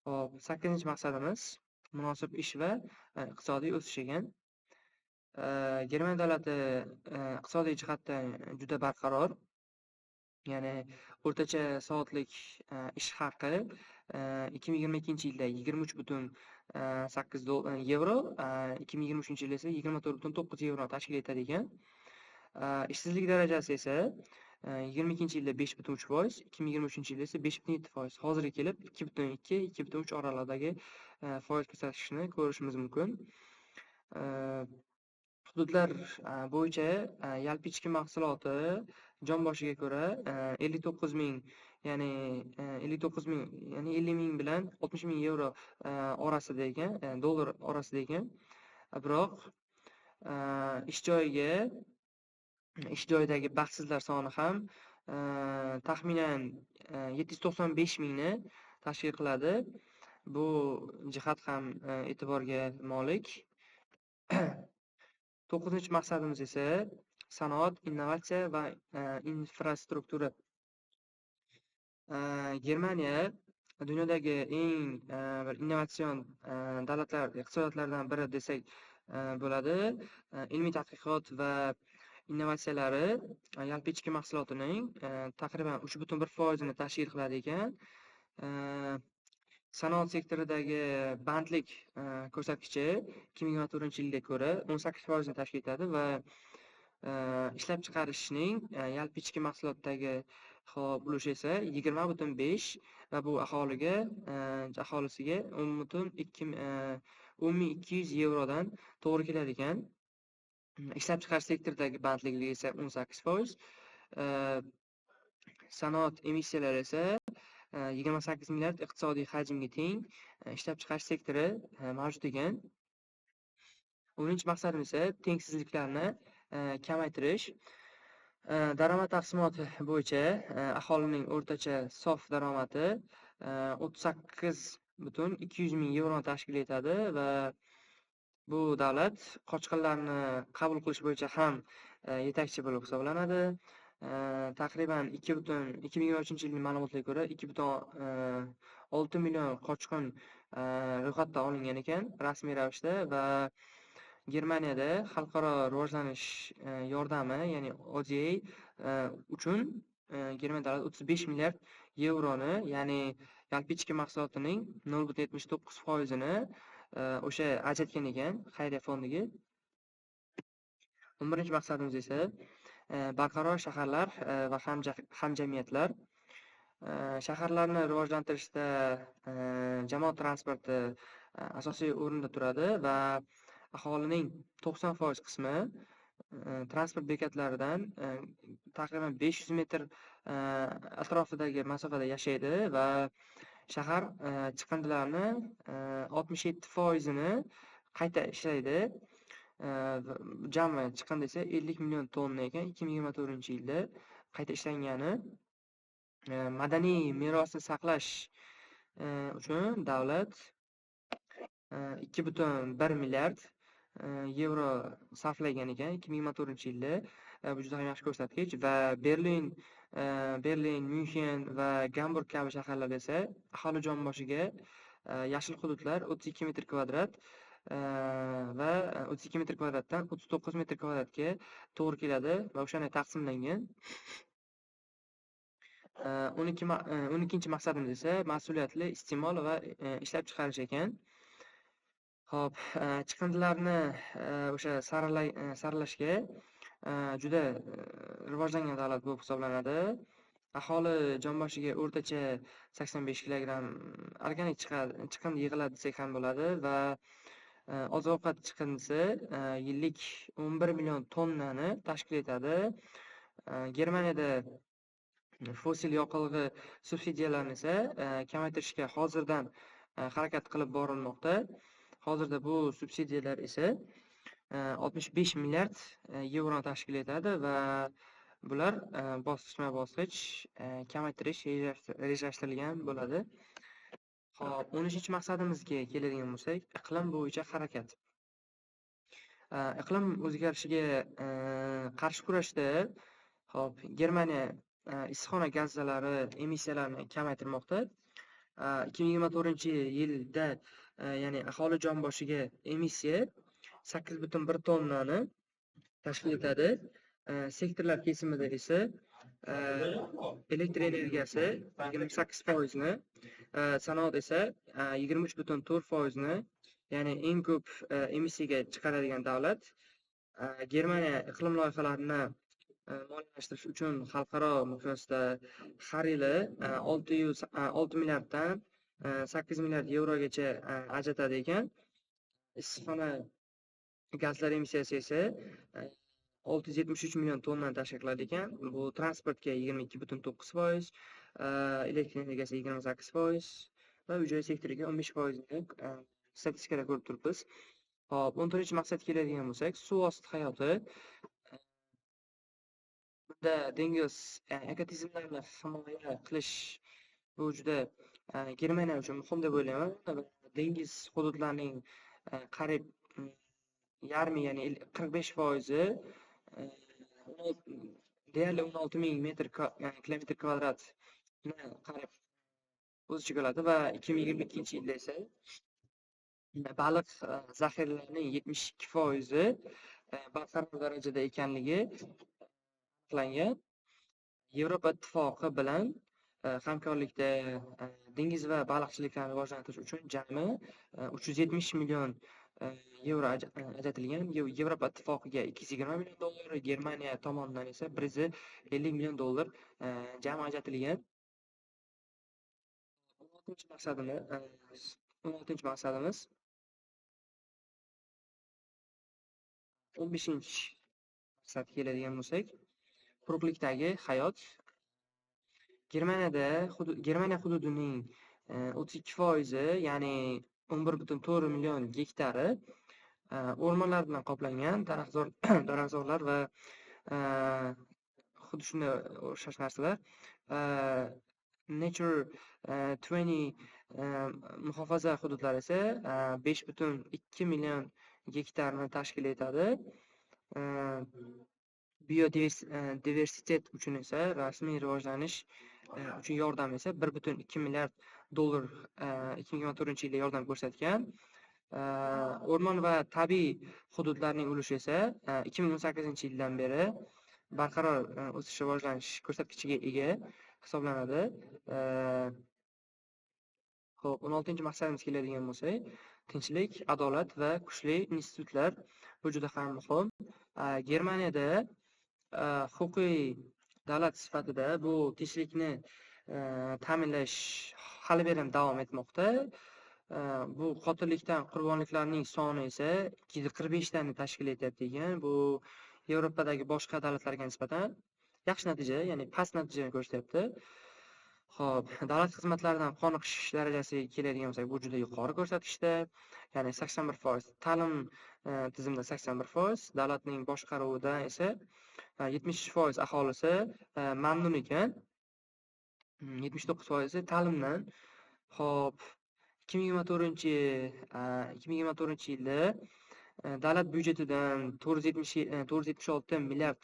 Hop, sakkizinchi maqsadimiz munosib ish va iqtisodiy o'sish ekan. Germaniya davlati iqtisodiy jihatdan juda barqaror. Ya'ni o'rtacha soatlik ish haqi 2022-yilda 23,8 yevro, 2023-yilda esa 24,9 yevro tashkil etadi ekan. Ishsizlik darajasi esa 22-yilda 5,3%, 2023-yilda esa 5,7%. Hozirga kelib 2,2, 2,3 oralig'idagi foiz ko'rsatkichni ko'rishimiz mumkin. Hududlar bo'yicha yalpi ichki mahsuloti jon boshiga ko'ra 59 ming, ya'ni 59 ming, ya'ni 50 ming bilan 60 ming yevro orasida ekan, dollar orasida ekan. Biroq ish joyidagi baxtsizlar soni ham taxminan 795 mingni tashkil qiladi. Bu jihat ham e'tiborga molik. 9-chi maqsadimiz esa sanoat, innovatsiya va infrastruktura. Germaniya dunyodagi eng bir innovatsion davlatlar, iqtisodiyotlardan biri desak bo'ladi. Ilmiy tadqiqot va innovatsiyalari yalpi ichki mahsulotining taqriban 3,1%ni tashkil qiladi ekan. Sanoat sektoridagi bandlik ko'rsatkichi 2024-yilga ko'ra 18%ni tashkil etadi va ishlab chiqarishning yalpi ichki mahsulotdagi hop ulushi esa 20,5 va bu aholiga aholisiga 10,2 10 200 yevrodan to'g'ri keladi ekan. Ishlab chiqarish sektoridagi bandlik esa 18%. Sanoat emissiyalari esa 28 milliard iqtisodiy hajmga teng ishlab chiqarish sektori mavjud ekan. 10 maqsadimiz esa tengsizliklarni kamaytirish. Daromad taqsimoti bo'yicha aholining o'rtacha sof daromadi 38,2 ming yevroni tashkil etadi va bu davlat qochqinlarni qabul qilish bo'yicha ham yetakchi bo'lib hisoblanadi. Taqriban 2023-yilning ma'lumotlariga ko'ra 2,6 million qochqin ro'yxatdan olingan ekan rasmiy ravishda va Germaniyada xalqaro rivojlanish yordami, ya'ni ODA uchun Germaniya davlati 35 milliard yevroni, ya'ni yalpi ichki mahsulotining 0,79%ini o'sha ajratgan ekan xayriya fondiga. 11 maqsadimiz esa barqaror shaharlar va hamjamiyatlar. Shaharlarni rivojlantirishda jamoat transporti asosiy o'rinda turadi va aholining 90% qismi transport bekatlaridan taqriban 500 metr atrofidagi masofada yashaydi va shahar chiqindilarini 67%ini qayta ishlaydi. Jami chiqindi esa 50 million tonna ekan 2024-yilda qayta ishlangani. Madaniy merosni saqlash uchun davlat 2,1 milliard yevro sarflagan ekan 2024-yilda. Bu juda ham yaxshi ko'rsatkich va Berlin, Myunxen va Gamburg kabi shaharlarda esa aholi jon boshiga yashil hududlar 32 metr kvadrat va 32 metr kvadratdan 39 metr kvadratga to'g'ri keladi va o'shani taqsimlangan. 12 maqsadimiz esa mas'uliyatli iste'mol va ishlab chiqarish ekan. Xo'p, chiqindilarni o'sha saralashga juda rivojlangan davlat bo'lib hisoblanadi. Aholi jon boshiga o'rtacha 85 kilogramm organik chiqindi yig'iladi desak ham bo'ladi va oziq-ovqat chiqindisi yillik 11 million tonnani tashkil etadi. Germaniyada fosil yoqilg'i subsidiyalarini esa kamaytirishga hozirdan harakat qilib borilmoqda. Hozirda bu subsidiyalar esa 65 milliard yevroni tashkil etadi va bular bosqichma-bosqich kamaytirish rejalashtirilgan bo'ladi. Xo'p, 13-maqsadimizga keladigan bo'lsak, iqlim bo'yicha harakat. Iqlim o'zgarishiga qarshi kurashda, xo'p, Germaniya issiqxona gazlari emissiyalarini kamaytirmoqda. 2024-yilda ya'ni aholi jon boshiga emissiya 8,1 tonnani tashkil etadi. Sektorlar kesimida esa elektr energiyasi 28%ni, sanoat esa 23,4%ni, ya'ni eng ko'p emissiyaga chiqaradigan davlat. Germaniya iqlim loyihalarini moliyalashtirish uchun xalqaro miqyosda har yili 6 milliarddan 8 milliard yevrogacha ajratadi ekan. Issiqxona gazlar emissiyasi esa 673 million tonnani tashkil qiladi ekan. Bu transportga 22,9%, elektr energiyasi 28% va uy-joy sektoriga 15%ni statistikada ko'rib turibmiz. Xo'p, 14-maqsadga keladigan bo'lsak, suv osti hayoti. Bunda dengiz ekotizimlarini himoya qilish bu juda Germaniya uchun muhim deb o'ylayman. Dengiz hududlarining qariyb yarmi, ya'ni 45%i, deyarli 16 ming metr kilometr kvadratni qariyb o'z ichiga oladi va 2022-yilda esa baliq zaxiralarining 72%i barqaror darajada ekanligi aniqlangan. Yevropa Ittifoqi bilan hamkorlikda dengiz va baliqchilikni rivojlantirish uchun jami 370 million yevro ajratilgan. Yevropa Ittifoqiga 220 million dollar, Germaniya tomonidan esa 150 million dollar jami ajratilgan. 16-maqsadimiz 15-maqsadga keladigan bo'lsak, quruqlikdagi hayot. Germaniya hududining 32%i, ya'ni 11,4 million gektari o'rmonlar bilan qoplangan, daraxtzorlar va xuddi shunday o'xshash narsalar. Nature 20 muhofaza hududlari esa 5,2 million gektarni tashkil etadi. Biodiversitet uchun esa rasmiy rivojlanish uchun yordam esa 1,2 milliard dollar 2024-yilda yordam ko'rsatgan. O'rmon va tabiiy hududlarning ulushi esa 2018-yildan beri barqaror o'sish rivojlanish ko'rsatkichiga ega hisoblanadi. Xo'p, 16-maqsadimizga keladigan bo'lsak, tinchlik, adolat va kuchli institutlar, bu juda ham muhim. Germaniyada huquqiy davlat sifatida bu tinchlikni ta'minlash hali beri davom etmoqda. Bu qotillikdan qurbonliklarning soni esa 245 tani tashkil etyapti ekan. Bu Yevropadagi boshqa davlatlarga nisbatan yaxshi natija, ya'ni past natijani ko'rsatyapti. Xo'p, davlat xizmatlaridan qoniqish darajasiga keladigan bo'lsak, bu juda yuqori ko'rsatkichda, ya'ni 81%, ta'lim tizimida 81%, davlatning boshqaruvida esa 73% aholisi mamnun ekan, 79% ta'limdan. Xo'p, 2024-yilda davlat byudjetidan 476 milliard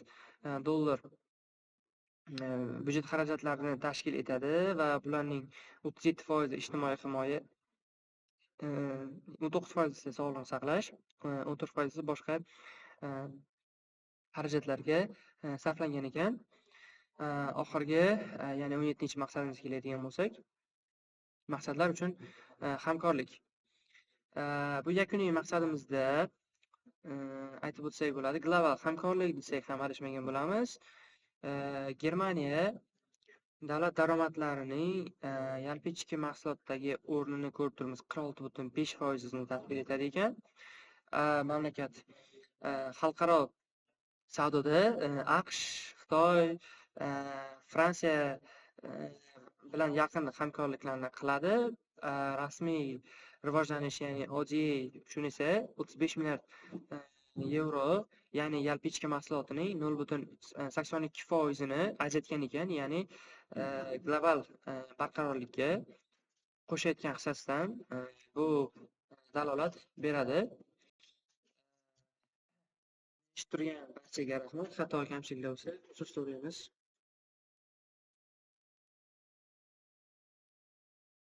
dollar byudjet xarajatlarini tashkil etadi va bularning 37% ijtimoiy himoya, 19% esa sog'liqni saqlash, 14% esa boshqa xarajatlarga sarflangan ekan. Oxirgi, ya'ni 17-maqsadimizga keladigan bo'lsak, maqsadlar uchun hamkorlik. Bu yakuniy maqsadimizda aytib o'tsak bo'ladi, global hamkorlik desak ham adashmagan bo'lamiz. Germaniya davlat daromadlarining yalpi ichki mahsulotdagi o'rnini ko'rib turibmiz, 46,5%ni tashkil etadi ekan. Mamlakat xalqaro savdoda AQSh, Xitoy, Fransiya bilan yaqin hamkorliklarni qiladi. Rasmiy rivojlanish, ya'ni ODA uchun esa 35 milliard yevro, ya'ni yalpi ichki mahsulotining 0,82%ini ajratgan ekan, ya'ni global barqarorlikka qo'shayotgan hissasidan bu dalolat beradi. Eshitib turgan barchaga rahmat. Xato kamchiliklar bo'lsa, uzr so'raymiz.